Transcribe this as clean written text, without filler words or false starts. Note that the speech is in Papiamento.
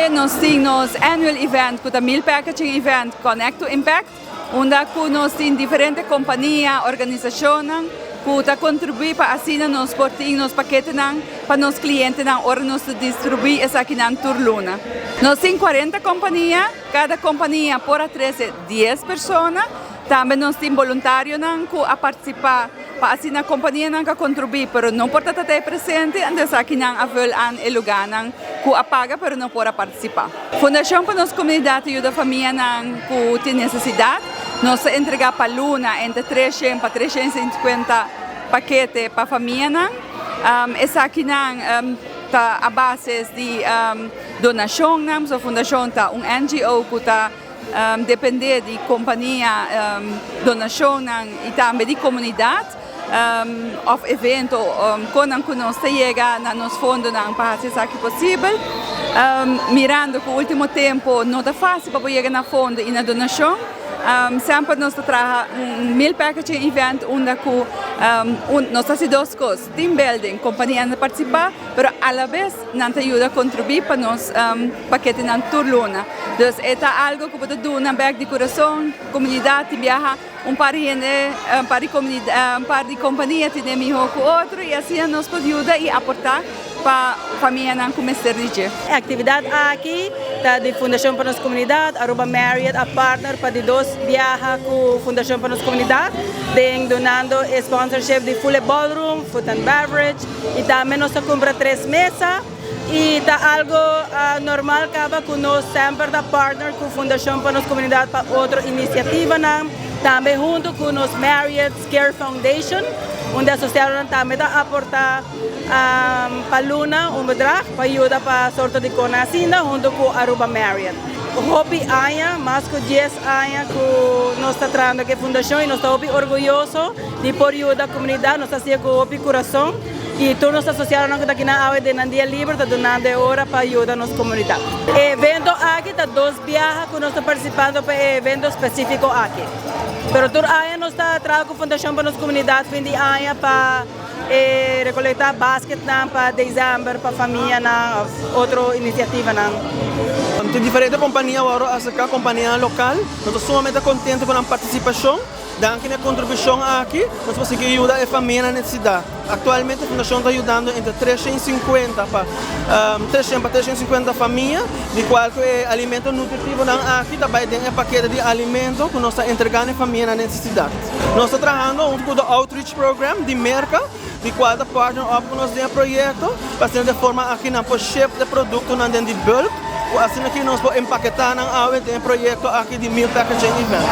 Tambe nos tin nos annual event ku ta Meal Packaging Event Connect to Impact, unda ku nos tin diferente kompania, organisashonnan ku ta kontribuí pa asina nos por tin nos paketenan pa nos klientenan ora nos ta distribuí esakinan tur luna. Nos tin 40 kompania, kada kompania por a trese 10 persona. Tambe nos tin boluntarionan ku a partisipá pa asina kompanianan ku a kontribuí pero no por ta ta presente, anto esakinan a vul aan e lugánan ku a paga pero no por a partisipá. Fundashon pa Nos Komunidat ta yuda famianan ku tin nesesidat. Nos ta entregá pa luna entre 300 pa 350 pakete pa famianan. Esakinan ta a bases di donashonnan, pasobra fundashon ta un NGO ku ta dependé di kompania, donashonnan i tambe di komunidat òf evento konnan ku nos ta yega na nos fondonan pa hasi esaki posibel. Mirando ku último tempu no ta fásil pa bo yega na fondo i na donashon, semper nos ta traha un meal packaging event unda ku nos ta hasi dos kos, team building, kompanianan ta partisipá, pero alabes nan ta yuda kontribuí pa nos paketenan tur luna. Dus e ta algo ku bo ta duna bèk di kurason, komunidat tin biaha un par di hende, un par di komunidat, un par di kompania tene mihó ku otro i asina nos por yuda i aportá pa famianan ku mester di dje. E aktividat aki ta di Fundashon pa Nos Komunidat, Aruba Marriott a partner pa di dos biaha ku Fundashon pa Nos Komunidat den dunando e sponsorship di Fule Ballroom, Food and Beverage i tambe nos ta kumpra tres mesa i ta algo normal kaba ku nos semper ta partner ku Fundashon pa Nos Komunidat pa otro inisiativanan, tambe huntu ku nos Marriott Care Foundation unda asosiadonan tambe ta aporta pa luna un bedrag pa yuda pa sorto di kona asinda huntu ku Aruba Marriott. Hopi aña, mas ku 10 aña ku nos ta trahando ku e fundashon i nos ta hopi orguyoso di por yuda komunidat. Nos ta hasié ku hopi kurason i tur nos asosiadonan ku ta akinan awe den nan dia liber ta dunando e ora pa yuda nos komunidat. E evento aki ta dos biaha ku nos ta partisipando pa e evento spesífiko aki. Pero tur aña nos ta traha ku Fundashon pa Nos Komunidat fin di aña pa e rekolektá basketnan pa desèmber pa famianan òf otro inisiativanan. Tin diferente kompania awor a aserká, kompanianan lokal. Nos ta sumamente kontentu ku nan partisipashon. Danki na e kontribushon aki, nos por sigui yuda e famianan nesesidat. Aktualmente Fundashon ta yudando entre 350 pa 300 pa 350 famia, di kual ku e alimento nutritivonan aki ta bai den e pakete di alimento ku nos ta entregá na e famianan nesesidat. Nos ta trahando huntu ku The Outreach Program di Merka, di kual ta partner up ku nos den e proyekto, pa asina di e forma aki nan por ship e produktonan den di bulk, ku asina aki nos por empaketá nan awe den e proyekto aki di Meal Packaging Event.